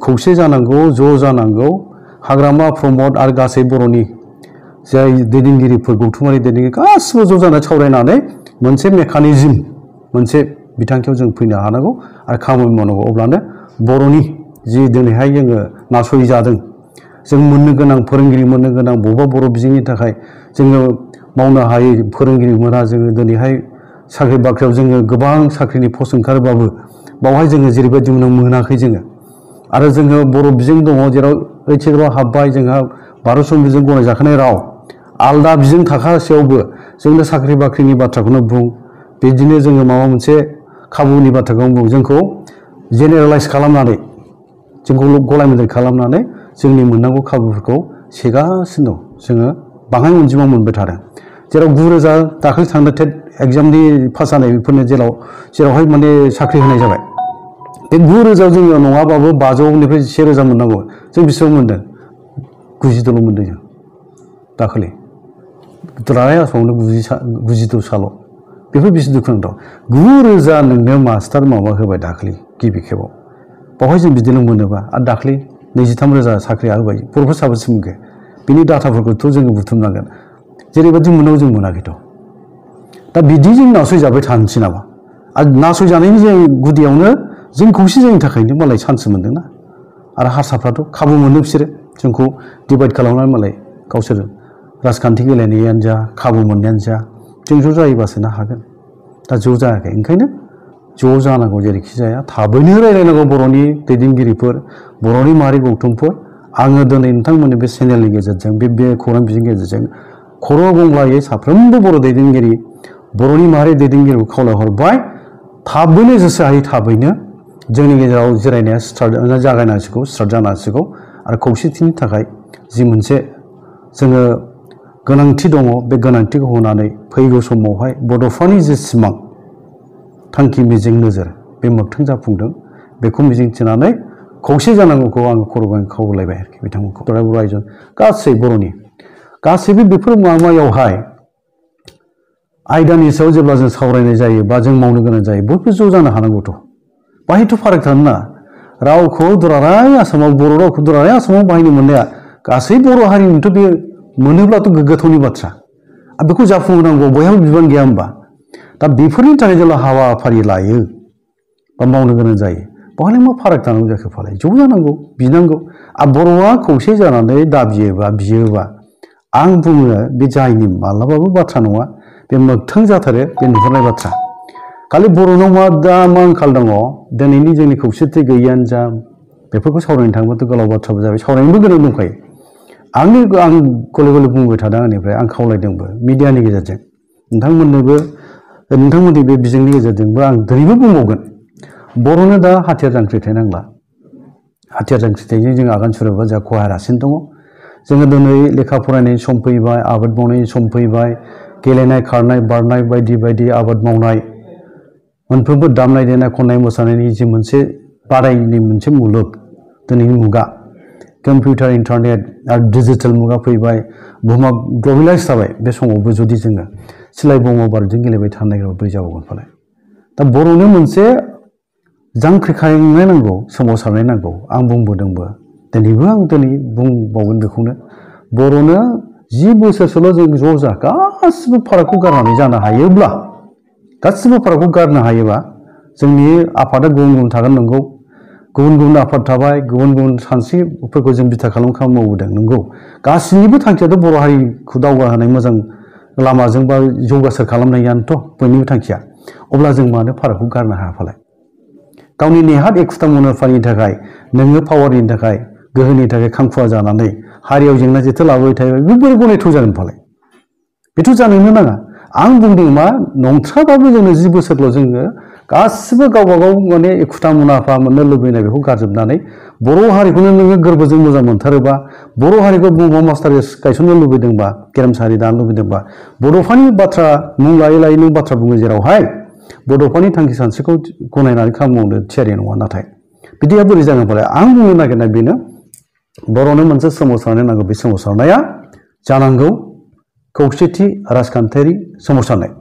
खौसे जानांगौ ज' जानांगौ हाग्रामा प्रमद आरो गासै बर'नि जाय दैदेनगिरिफोर गौथुमारि दैदेनगिरि गासिबो ज' जानानै सावरायनानै मोनसे मेकानिजम मोनसे बिथांखियाव जों फैनो हानांगौ आरो खामानि मावनांगौ अब्लानो बर'नि जि दिनैहाय जोङो नासयजादों जों मोननो गोनां फोरोंगिरि मोननो गोनां बबेबा बर' बिजोंनि थाखाय जोङो मावनो हायै फोरोंगिरि मोना जोङो दिनैहाय साख्रि बाख्रियाव जोङो गोबां साख्रिनि पस्ट ओंखारबाबो बावहाय जोङो जेरैबायदि मोनाखै जोङो आरो जोङो बर' बिजों दङ जेराव ओइचएसआव हाबबाय जोंहा भारत संबिजिरजों गनायजाखानाय राव आलदा बिजों थाखासेयावबो जोंनो साख्रि बाख्रिनि बाथ्राखौनो बुं बिदिनो जोङो माबा मोनसे खाबुनि बाथ्राखौनो बुं जोंखौ जेनेरेलाइज खालामनानै जोंखौ गलाय मोनदेर खालामनानै जोंनि मोननांगौ खाबुफोरखौ सेगासिनो दं जोङो बाङाय अनजिमा मोनबाय थादों जेराव 9,000 दाखालि थांनाय टेट एग्जामनि पास जानाय बेफोरनो जेरावहाय माने साख्रि होनाय जाबाय बे 9,000 जोंनियाव नङाबाबो 500निफ्राय 1,000 मोननांगौ जों बेसेबां मोनदों 90ल' मोनदों जों दाखालि दुलाराय आसामावनो 92 साल' बेफोर बेसे दुखुनांथाव 9,000 नोंनो मास्टार माबा होबाय दाखालि गिबि खेबाव बावहाय जों बिदिनो मोनोबा आरो दाखालि 23,000 साख्रिया होबाय बर'फोर साबेसे मोनखो बिनि डाटाफोरखौथ' जोङो बुथुमनांगोन जेरैबायदि मोननांगौ जों मोनाखैथ' दा बिदि जों नासयजाबाय थानोसै नामा आरो नासयजानायनि जों गुदियावनो जों खौसे जायनि थाखायनो मालाय चान्स मोनदोंना आरो हारसाफ्राथ' खाबु मोनदों बिसोरो जोंखौ डिभाइड खालामनानै मालाय गावसोर राजखान्थि गेलेनायानो जा खाबु मोननायानो जा जों ज' जायोबासो ना हागोन दा ज' जायाखै ओंखायनो ज' जानांगौ जेरैखि जाया थाबैनो रायज्लायनांगौ बर'नि दैदेनगिरिफोर बर'नि माहारि गौथुमफोर आङो दिनै नोंथांमोननि बे चेनेलनि गेजेरजों बे खौरां बिजोंनि गेजेरजों खर' गंग्लायै साफ्रोमबो बर' दैदेनगिरि बर'नि माहारि दैदेनगिरिखौ खावलायहरबाय थाबैनो जेसे हायो थाबैनो जोंनि गेजेराव जिरायनाया जागायनांसिगौ स्टार्ट जानांसिगौ आरो खौसेथिनि थाखाय जि मोनसे जोङो गोनांथि दङ बे गोनांथिखौ होनानै फैगौ समावहाय बड'फानि जे सिमां थांखि मिजिं नोजोर बे मोगथां जाफुंदों बेखौ मिजिंथिनानै खौसे जानांगौखौ आङो खर'गोनां खावलायबाय आरोखि बिथांमोनखौ बर' रायजो गासै बर'नि गासैबो बेफोर माबायावहाय आयदानि सायाव जेब्ला जों सावरायनाय जायो बा जों मावनो गोनां जायो बयबो ज' जानो हानांगौथ' बाहायथ' फाराग थानो ना रावखौ दुलाराय आसामाव बर' रावखौ दुलाराय आसामाव बाहायनो मोननाया गासै बर' हारिनिथ' बे मोनोब्लाथ' गोग्गाथावनि बाथ्रा आरो बेखौ जाफुंहोनांगौ बयहाबो बिबान गैया होमबा दा बेफोरनि थाखाय जेब्ला हाबाफारि लायो बा मावनो गोनां जायो बहालाय मा फाराग थानांगौ जाखो फालाय ज' जानांगौ बिनांगौ आरो बर'आ खौसे जानानै दाबियोबा बियोबा आं बुङो बे जायनि मालाबाबो बाथ्रा नङा बे मोगथां जाथारो बे नुहुरनाय बाथ्रा खालि बर'नाव मा आंखाल दङ दिनैनि जोंनि खौसेथि गैयैयानो जा बेफोरखौ सावरायनो थाङोबाथ' गोलाव बाथ्राबो जाबाय सावरायनोबो गोनां दंखायो आं गले गले बुंबाय थादों आंनिफ्राय आं खावलायदोंबो मिडियानि गेजेरजों नोंथांमोननि बे बिजोंनि गेजेरजोंबो आं दिनैबो बुंबावगोन बर'नो दा हाथियार जांख्रिथाय नांला हाथियार जांख्रिथायजों जों आगान सुरोबा जोंहा खहा रासिन दङ जोङो दिनै लेखा फरायनायनि सम फैबाय आबाद मावनायनि सम फैबाय गेलेनाय खारनाय बारनाय बायदि बायदि आबाद मावनाय मोनफ्रोमबो दामनाय देनाय खननाय मोसानायनि जि मोनसे बादायनायनि मोनसे मुलुग दिनैनि मुगा कम्पिउटार इन्टारनेट आरो डिजिटेल मुगा फैबाय बुहुमा ग्लबेलाइज जाबाय बे समावबो जुदि जोङो सिलाय बमा बारुदजों गेलेबाय थानो नागिरबा बोरै जाबावगोन फालाय दा बर'नो मोनसे जांख्रिखांनाय नांगौ सोमावसारनाय नांगौ आं बुंबोदोंबो दिनैबो आं बुंबावगोन बेखौनो बर'नो 10 बोसोरसोल' जों ज' जा गासिबो फारागखौ गारनानै जानो हायोब्ला गासिबो फारागखौ गारनो हायोबा जोंनि आफादा गुबुन गुबुन थागोन नंगौ गुबुन गुबुन आफाद थाबाय गुबुन गुबुन सानस्रिफोरखौ जों बिथा खालाम मावबोदों नंगौ गासिनिबो थांखियाथ' बर' हारिखौ दावगाहोनाय मोजां लामाजों बा जौगासार खालामनायानोथ' बयनिबो थांखिया अब्ला जों मानो फारागखौ गारनो हाया फालाय गावनि नेहाद एखुथा मुलाम्फानि थाखाय नोङो पावारनि थाखाय गोहोनि थाखाय खांखुवा जानानै हारियाव जेंना जेथो लाबोबाय थायोबा बे बोरै गनायथाव जागोन फालाय बेथ' जानोनो नाङा आं बुंदों मा नंथ्राबाबो जोंनो 10 बोसोरल' जोङो गासिबो गावबा गाव माने एखुथा मुलाम्फा मोननो लुबैनाय बेखौ गारजोबनानै बर' हारिखौनो नोङो गोरबोजों मोजां मोनथारोबा बर' हारिखौ बुहुमाव मास्टार गायसननो लुबैदोंबा गेरेमसा हारि दानो लुबैदोंबा बड'फानि बाथ्रा मुं लायै लायै नों बाथ्रा बुङो जेरावहाय बड'फानि थांखि सानस्रिखौ गनायनानै खामानि मावनो थियारि नङा नाथाय बिदिया बोरै जागोन फालाय आं बुंनो नागिरनाय बेनो बर'नो मोनसे सोमावसारनाय नांगौ बे सोमावसारनाया जानांगौ खौसेथि राजखान्थियारि सोमावसारनाय